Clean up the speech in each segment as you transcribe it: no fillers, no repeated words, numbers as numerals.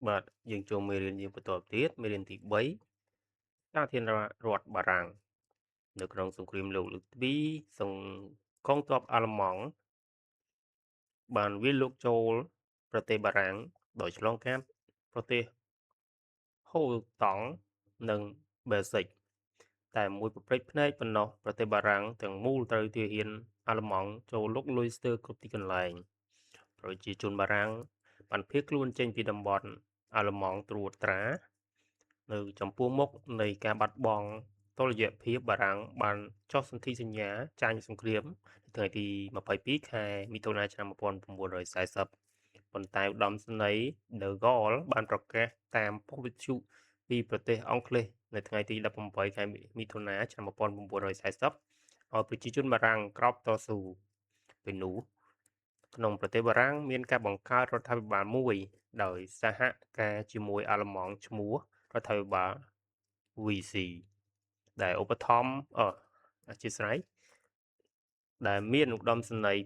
បាទយើងចូលមេរៀនយើងបន្តទៀតមេរៀនទី3សាធារណរដ្ឋបារាំងនៅក្នុងសង្គ្រាមលោកលើកទី2សង្កងទ័ពអាល្លឺម៉ង់បានវាយលុកចូលប្រទេសបារាំងដោយឆ្លងកាត់ប្រទេសហូតង់និងបែលស៊ិកតែមួយប្រព្រឹត្តភ្នែកប៉ុណ្ណោះប្រទេសបារាំងទាំងមូលត្រូវទាហានអាល្លឺម៉ង់ចូលលុកលុយស្ទើរគ្រប់ទីកន្លែងប្រជាជនបារាំងបានភៀសខ្លួនចេញពីតំបន់អាល្លឺម៉ង់ត្រួតត្រានៅចំពោះមុខនៃការបាត់បង់តុល្យភាពបារាំងបានចុះសន្ធិសញ្ញាចាញ់សង្គ្រាមនៅថ្ងៃទី22ខែមិថុនាឆ្នាំ1940ប៉ុន្តែឧត្តមសេនីយ៍ដឺហ្គលបានប្រកាសតាមប៉ុស្តិ៍វិទ្យុពីប្រទេសអង់គ្លេសនៅថ្ងៃទី18ខែមិថុនាឆ្នាំ1940ឲ្យប្រជាជនបារាំងក្រោកតស៊ូពេលនោះក្នុងប្រទេសបារាំងមានការបង្កើតរដ្ឋាភិបាលមួយដោយសហការជាមួយអាល្លឺម៉ង់ឈ្មោះរដ្ឋាភិបាល VC ដែលឧបត្ថម្ភអធិស្ឋានដែលមានឧត្តមសេនីយ៍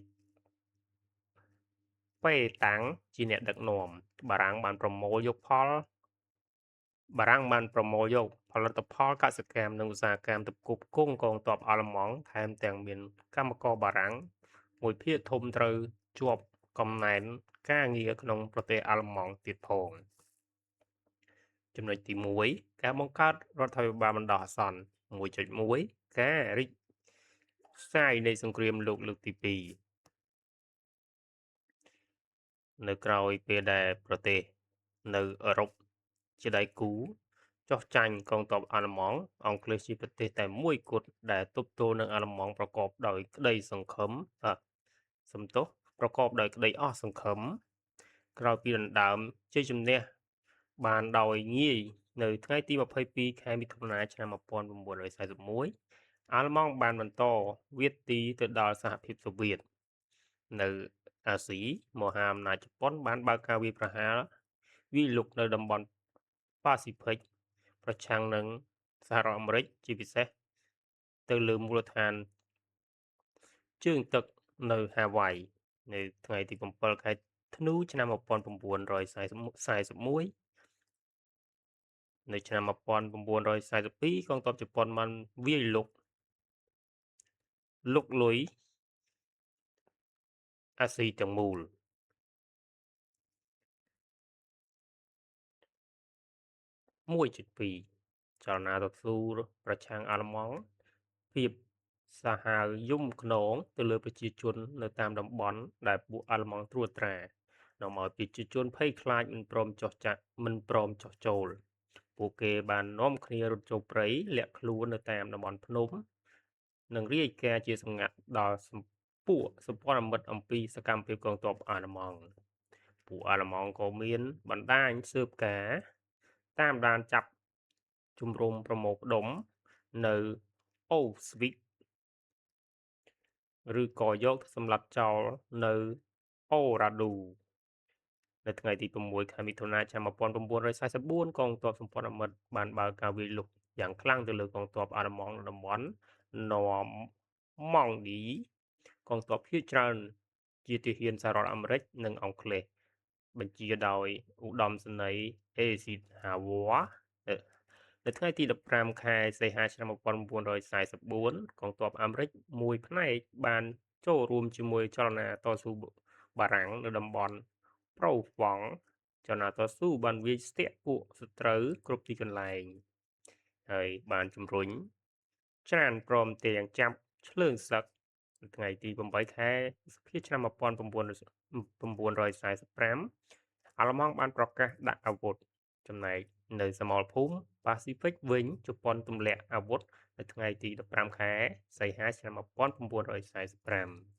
ប៉េតាំងជាអ្នកដឹកនាំបារាំងបានប្រមូលយកផលបារាំងបានប្រមូលយកផលិតផលកសិកម្មនិងឧស្សាហកម្មទៅផ្គត់ផ្គង់កងទ័ពអាល្លឺម៉ង់ថែមទាំងមានកម្មករបារាំងមួយភាគធំត្រូវជាប់កំណែនការងារក្នុងប្រទេសអាល្លឺម៉ង់ទៀតផងចំណុចទី1ការបង្កើតរដ្ឋាភិបាលបណ្ដោះអាសន្ន 1.1 ការរីកសាយនៃសង្គ្រាមលោកលើកទី2នៅក្រោយពេលដែលប្រទេសនៅអឺរ៉ុបជាដៃគូចុះចាញ់កងទ័ពអាល្លឺម៉ង់អង់គ្លេសជាប្រទេសតែមួយគត់ដែលទប់ទល់នឹងអាល្លឺម៉ង់ប្រកបដោយក្តីសង្ឃឹមសំទោសប្រកបដោយក្តីអស់សង្ឃឹមក្រោយពីដណ្ដើមជ័យជំនះបានដោយងាយនៅថ្ងៃទី22ខែមិថុនាឆ្នាំ1941អាល្លឺម៉ង់បានបន្តវាយទីទៅដល់សហភាពសូវៀតនៅអាស៊ីមហាអំណាចជប៉ុនបានបើកការវាយប្រហារវាយលុកនៅតំបន់ប៉ាស៊ីហ្វិកប្រឆាំងនឹងសហរដ្ឋអាមេរិកជាពិសេសទៅលើមូលដ្ឋានជើងទឹកនៅហាវ៉ៃនៅថ្ងៃទី7ខែធ្នូឆ្នាំ1941នៅឆ្នាំ1942កងទ័ពជប៉ុនបានវាយលុកលុកលុយអាស៊ីទាំងមូល 1.2 ចលនាតស៊ូប្រឆាំងអាល្លឺម៉ង់ភាពសាហាវយំខ្នងទៅលើប្រជាជននៅតាមតំបន់ដែលពួកអាល្លឺម៉ង់ត្រួតត្រានាំឲ្យប្រជាជនភ័យខ្លាចមិនព្រមចុះចាក់មិនព្រមចុះចូលពួកគេបាននាំគ្នារត់ចូលព្រៃលាក់ខ្លួននៅតាមតំបន់ភ្នំនិងរាយការណ៍ជាសម្ងាត់ដល់ពួកសម្ព័ន្ធមិត្តអំពីសកម្មភាពកងទ័ពអាល្លឺម៉ង់ពួកអាល្លឺម៉ង់ក៏មានបណ្ដាញស៊ើបការតាមដានចាប់ជំរំប្រមូលផ្ដុំនៅអូស្វិចឬក៏យកទៅសម្លាប់ចោលនៅអូរ៉ាឌូនៅថ្ងៃទី6ខែមិថុនាឆ្នាំ1944កងទ័ពសម្ព័ន្ធមិត្តបានបើកការវាយលុកយ៉ាងខ្លាំងទៅលើកងទ័ពអាល្លឺម៉ង់នៅតំបន់ន័រម៉ង់ឌីកងទ័ពភាគច្រើនជាទាហានសហរដ្ឋអាមេរិកនិងអង់គ្លេសបញ្ជាដោយឧត្តមសេនីយ៍អេស៊ីហាវ័រនៅថ្ងៃទី15ខែសីហាឆ្នាំ1944កងទ័ពអាមេរិកមួយផ្នែកបានចូលរួមជាមួយចលនាតស៊ូបារាំងនៅតំបន់ប្រូវង់ចលនាតស៊ូបានវាយស្ទាក់ពួកសត្រូវគ្រប់ទីកន្លែងហើយបានជំរុញច្រានព្រមទាំងចាប់ឆ្លើងសឹកនៅថ្ងៃទី8ខែឧសភាឆ្នាំ1945អាល្លឺម៉ង់បានប្រកាសដាក់អាវុធចំណែកនៅសមរភូមិប៉ាស៊ីហ្វិកវិញជប៉ុនទម្លាក់អាវុធនៅថ្ងៃទី15ខែសីហាឆ្នាំ1945